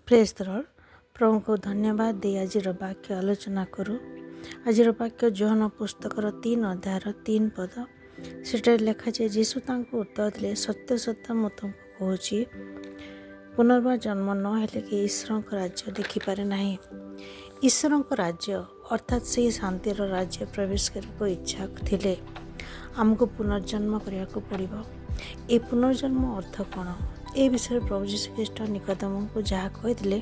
Praise the Lord. ପ୍ରଭୁଙ୍କୁ ଧନ୍ୟବାଦ ଦେଇ ଆଜିର ବାକ୍ୟ ଆଲୋଚନା କରୁ। ଆଜିର ବାକ୍ୟ ଯୋହନ ପୁସ୍ତକର 3 ଅଧ୍ୟାୟର 3 ପଦ। ସେଠାରେ ଲେଖାଯାଏ, ଯୀଶୁ ତାଙ୍କୁ ଉତ୍ତର ଦେଲେ, "ସତ୍ୟ ସତ୍ୟ ମୁଁ ତୁମକୁ କହୁଛି, ପୁନର୍ବାର ଜନ୍ମ ନ ହେଲେ କେହି ଈଶ୍ୱରଙ୍କ ରାଜ୍ୟ ଦେଖିପାରେ ନାହିଁ।" ଈଶ୍ୱରଙ୍କ ରାଜ୍ୟ ଅର୍ଥାତ୍ ସେହି ଶାନ୍ତିର ରାଜ୍ୟ ପ୍ରବେଶ କରିବାକୁ ଇଚ୍ଛା ଥିଲେ ଆମକୁ ପୁନର୍ଜନ୍ମ କରିବାକୁ ପଡ଼ିବ। ଏ ପୁନର୍ଜନ୍ମ ଅର୍ଥ କ'ଣ? ଏ ବିଷୟରେ ପ୍ରଭୁ ଯୀଶୁଖ୍ରୀଷ୍ଟ ନିକୋଦିମଙ୍କୁ ଯାହା କହିଥିଲେ,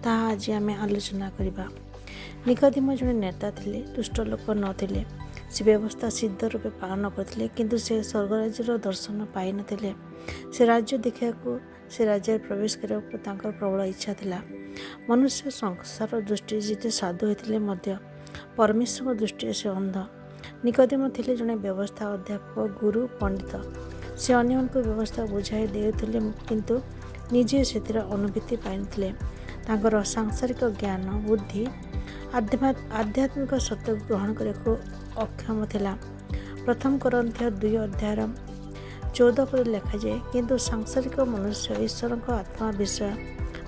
ତାହା ଆଜି ଆମେ ଆଲୋଚନା କରିବା। ନିକୋଦିମ ଜଣେ ନେତା ଥିଲେ, ଦୁଷ୍ଟ ଲୋକ ନଥିଲେ। ସେ ବ୍ୟବସ୍ଥା ସିଦ୍ଧ ରୂପେ ପାଳନ କରିଥିଲେ, କିନ୍ତୁ ସେ ସ୍ୱର୍ଗରାଜ୍ୟର ଦର୍ଶନ ପାଇନଥିଲେ। ସେ ରାଜ୍ୟ ଦେଖିବାକୁ, ସେ ରାଜ୍ୟରେ ପ୍ରବେଶ କରିବାକୁ ତାଙ୍କର ପ୍ରବଳ ଇଚ୍ଛା ଥିଲା। ମନୁଷ୍ୟ ସଂସାର ଦୃଷ୍ଟିରେ ଯେତେ ସାଧୁ ହୋଇଥିଲେ ମଧ୍ୟ ପରମେଶ୍ୱରଙ୍କ ଦୃଷ୍ଟିରେ ସେ ଅନ୍ଧ। ନିକୋଦିମ ଥିଲେ ଜଣେ ବ୍ୟବସ୍ଥା ଅଧ୍ୟାପକ, ଗୁରୁ, ପଣ୍ଡିତ। ସେ ଅନ୍ୟମାନଙ୍କୁ ବ୍ୟବସ୍ଥା ବୁଝାଇ ଦେଉଥିଲେ, କିନ୍ତୁ ନିଜେ ସେଥିର ଅନୁଭୂତି ପାଇନଥିଲେ। ତାଙ୍କର ସାଂସାରିକ ଜ୍ଞାନ, ବୁଦ୍ଧି ଆଧ୍ୟାତ୍ମିକ ସତ୍ୟକୁ ଗ୍ରହଣ କରିବାକୁ ଅକ୍ଷମ ଥିଲା। ପ୍ରଥମ କରିନ୍ଥୀୟ 2 ଅଧ୍ୟାୟର 14 ପଦ ଲେଖାଯାଏ, କିନ୍ତୁ ସାଂସାରିକ ମନୁଷ୍ୟ ଈଶ୍ୱରଙ୍କ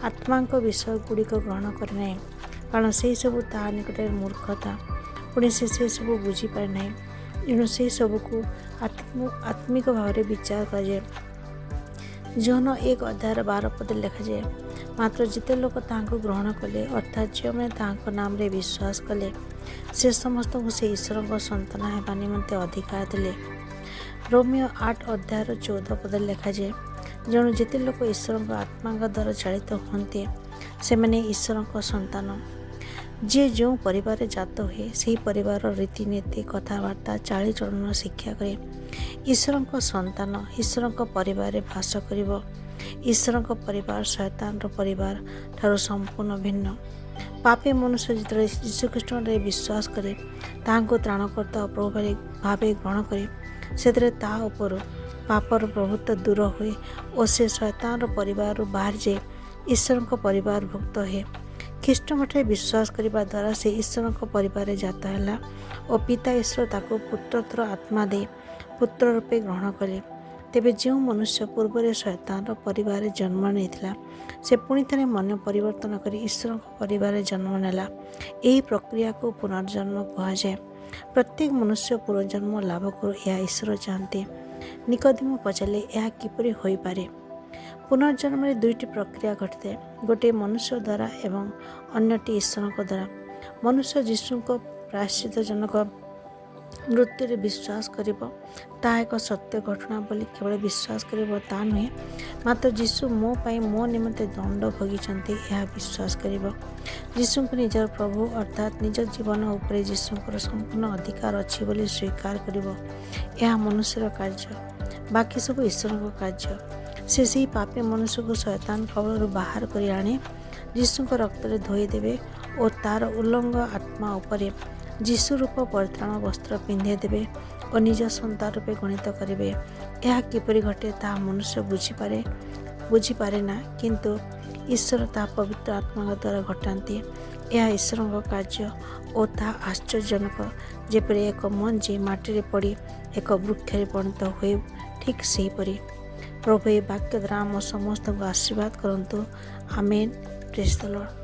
ଆତ୍ମାଙ୍କ ବିଷୟ ଗୁଡ଼ିକ ଗ୍ରହଣ କରେ ନାହିଁ, କାରଣ ସେହିସବୁ ତାହା ନିକଟରେ ମୂର୍ଖତା। ପୁଣି ସେ ସେସବୁ ବୁଝିପାରେ ନାହିଁ। ଏଣୁ ସେହିସବୁକୁ ଆତ୍ମିକ ଭାବରେ ବିଚାର କରାଯାଏ। ଯୋହନ 1 ଅଧ୍ୟାୟର 12 ପଦରେ ଲେଖାଯାଏ, ମାତ୍ର ଯେତେ ଲୋକ ତାହାଙ୍କୁ ଗ୍ରହଣ କଲେ, ଅର୍ଥାତ୍ ଯେଉଁମାନେ ତାହାଙ୍କ ନାମରେ ବିଶ୍ୱାସ କଲେ, ସେ ସମସ୍ତଙ୍କୁ ସେ ଈଶ୍ୱରଙ୍କ ସନ୍ତାନ ହେବା ନିମନ୍ତେ ଅଧିକାର ଦେଲେ। ରୋମୀୟ 8 ଅଧ୍ୟାୟର 14 ପଦରେ ଲେଖାଯାଏ, ଯେଣୁ ଯେତେ ଲୋକ ଈଶ୍ୱରଙ୍କ ଆତ୍ମାଙ୍କ ଦ୍ୱାରା ଚାଳିତ ହୁଅନ୍ତି, ସେମାନେ ଈଶ୍ୱରଙ୍କ ସନ୍ତାନ। ଯିଏ ଯେଉଁ ପରିବାରରେ ଜାତ ହୁଏ, ସେହି ପରିବାରର ରୀତିନୀତି, କଥାବାର୍ତ୍ତା, ଚାଲିଚଳନ ଶିକ୍ଷା କରେ। ଈଶ୍ୱରଙ୍କ ସନ୍ତାନ ଈଶ୍ୱରଙ୍କ ପରିବାରରେ ବାସ କରିବ। ଈଶ୍ୱରଙ୍କ ପରିବାର ଶୟତାନର ପରିବାର ଠାରୁ ସମ୍ପୂର୍ଣ୍ଣ ଭିନ୍ନ। ପାପୀ ମନୁଷ୍ୟ ଯେତେବେଳେ ଯୀଶୁଖ୍ରୀଷ୍ଟଙ୍କଠାରେ ବିଶ୍ୱାସ କରେ, ତାହାଙ୍କୁ ତ୍ରାଣକର୍ତ୍ତା ଓ ପ୍ରଭୁ ଭାବେ ଗ୍ରହଣ କରେ, ସେଥିରେ ତାହା ଉପରୁ ପାପର ପ୍ରଭୁତ୍ୱ ଦୂର ହୁଏ ଓ ସେ ଶୟତାନର ପରିବାରରୁ ବାହାରି ଯାଇ ଈଶ୍ୱରଙ୍କ ପରିବାରଭୁକ୍ତ ହୁଏ। ଖ୍ରୀଷ୍ଟଙ୍କଠାରେ ବିଶ୍ୱାସ କରିବା ଦ୍ୱାରା ସେ ଈଶ୍ୱରଙ୍କ ପରିବାରରେ ଜାତ ହେଲା ଓ ପିତା ଈଶ୍ୱର ତାକୁ ପୁତ୍ରତ୍ୱର ଆତ୍ମା ଦେଇ ପୁତ୍ର ରୂପେ ଗ୍ରହଣ କଲେ। ତେବେ ଯେଉଁ ମନୁଷ୍ୟ ପୂର୍ବରେ ଶୟତାନର ପରିବାରରେ ଜନ୍ମ ନେଇଥିଲା, ସେ ପୁଣି ଥରେ ମନ ପରିବର୍ତ୍ତନ କରି ଈଶ୍ୱରଙ୍କ ପରିବାରରେ ଜନ୍ମ ନେଲା। ଏହି ପ୍ରକ୍ରିୟାକୁ ପୁନର୍ଜନ୍ମ କୁହାଯାଏ। ପ୍ରତ୍ୟେକ ମନୁଷ୍ୟ ପୁନର୍ଜନ୍ମ ଲାଭ କରୁ, ଏହା ଈଶ୍ୱର ଚାହାନ୍ତି। ନିକୋଦିମ ପଚାରିଲେ, ଏହା କିପରି ହୋଇପାରେ? ପୁନର୍ଜନ୍ମରେ ଦୁଇଟି ପ୍ରକ୍ରିୟା ଘଟିଥାଏ, ଗୋଟିଏ ମନୁଷ୍ୟ ଦ୍ୱାରା ଏବଂ ଅନ୍ୟଟି ଈଶ୍ୱରଙ୍କ ଦ୍ୱାରା। ମନୁଷ୍ୟ ଯୀଶୁଙ୍କ ପ୍ରାୟଶ୍ଚିତ୍ତଜନକ ମୃତ୍ୟୁରେ ବିଶ୍ୱାସ କରିବ, ତାହା ଏକ ସତ୍ୟ ଘଟଣା ବୋଲି କେବଳ ବିଶ୍ୱାସ କରିବ ତା ନୁହେଁ, ମାତ୍ର ଯୀଶୁ ମୋ ପାଇଁ, ମୋ ନିମନ୍ତେ ଦଣ୍ଡ ଭୋଗିଛନ୍ତି, ଏହା ବିଶ୍ୱାସ କରିବ। ଯୀଶୁଙ୍କୁ ନିଜର ପ୍ରଭୁ, ଅର୍ଥାତ୍ ନିଜ ଜୀବନ ଉପରେ ଯୀଶୁଙ୍କର ସମ୍ପୂର୍ଣ୍ଣ ଅଧିକାର ଅଛି ବୋଲି ସ୍ୱୀକାର କରିବ। ଏହା ମନୁଷ୍ୟର କାର୍ଯ୍ୟ, ବାକି ସବୁ ଈଶ୍ୱରଙ୍କ କାର୍ଯ୍ୟ। ସେ ସେହି ପାପୀ ମନୁଷ୍ୟକୁ ଶୟତାନ କବଳରୁ ବାହାର କରି ଆଣି ଯୀଶୁଙ୍କ ରକ୍ତରେ ଧୋଇଦେବେ ଓ ତାର ଉଲଙ୍ଗ ଆତ୍ମା ଉପରେ ଯୀଶୁ ରୂପ ପରିତ୍ରାଣ ବସ୍ତ୍ର ପିନ୍ଧାଇ ଦେବେ ଓ ନିଜ ସନ୍ତାନ ରୂପେ ଗଣିତ କରିବେ। ଏହା କିପରି ଘଟେ, ତାହା ମନୁଷ୍ୟ ବୁଝିପାରେ ନା, କିନ୍ତୁ ଈଶ୍ୱର ତାହା ପବିତ୍ର ଆତ୍ମାଙ୍କ ଦ୍ୱାରା ଘଟାନ୍ତି। ଏହା ଈଶ୍ୱରଙ୍କ କାର୍ଯ୍ୟ ଓ ତାହା ଆଶ୍ଚର୍ଯ୍ୟଜନକ। ଯେପରି ଏକ ମଞ୍ଜି ମାଟିରେ ପଡ଼ି ଏକ ବୃକ୍ଷରେ ପରିଣତ ହୁଏ, ଠିକ୍ ସେହିପରି। ପ୍ରଭୁ ଏ ବାକ୍ୟ ଦ୍ୱାରା ଆମ ସମସ୍ତଙ୍କୁ ଆଶୀର୍ବାଦ କରନ୍ତୁ। ଆମେନ୍। Praise the Lord.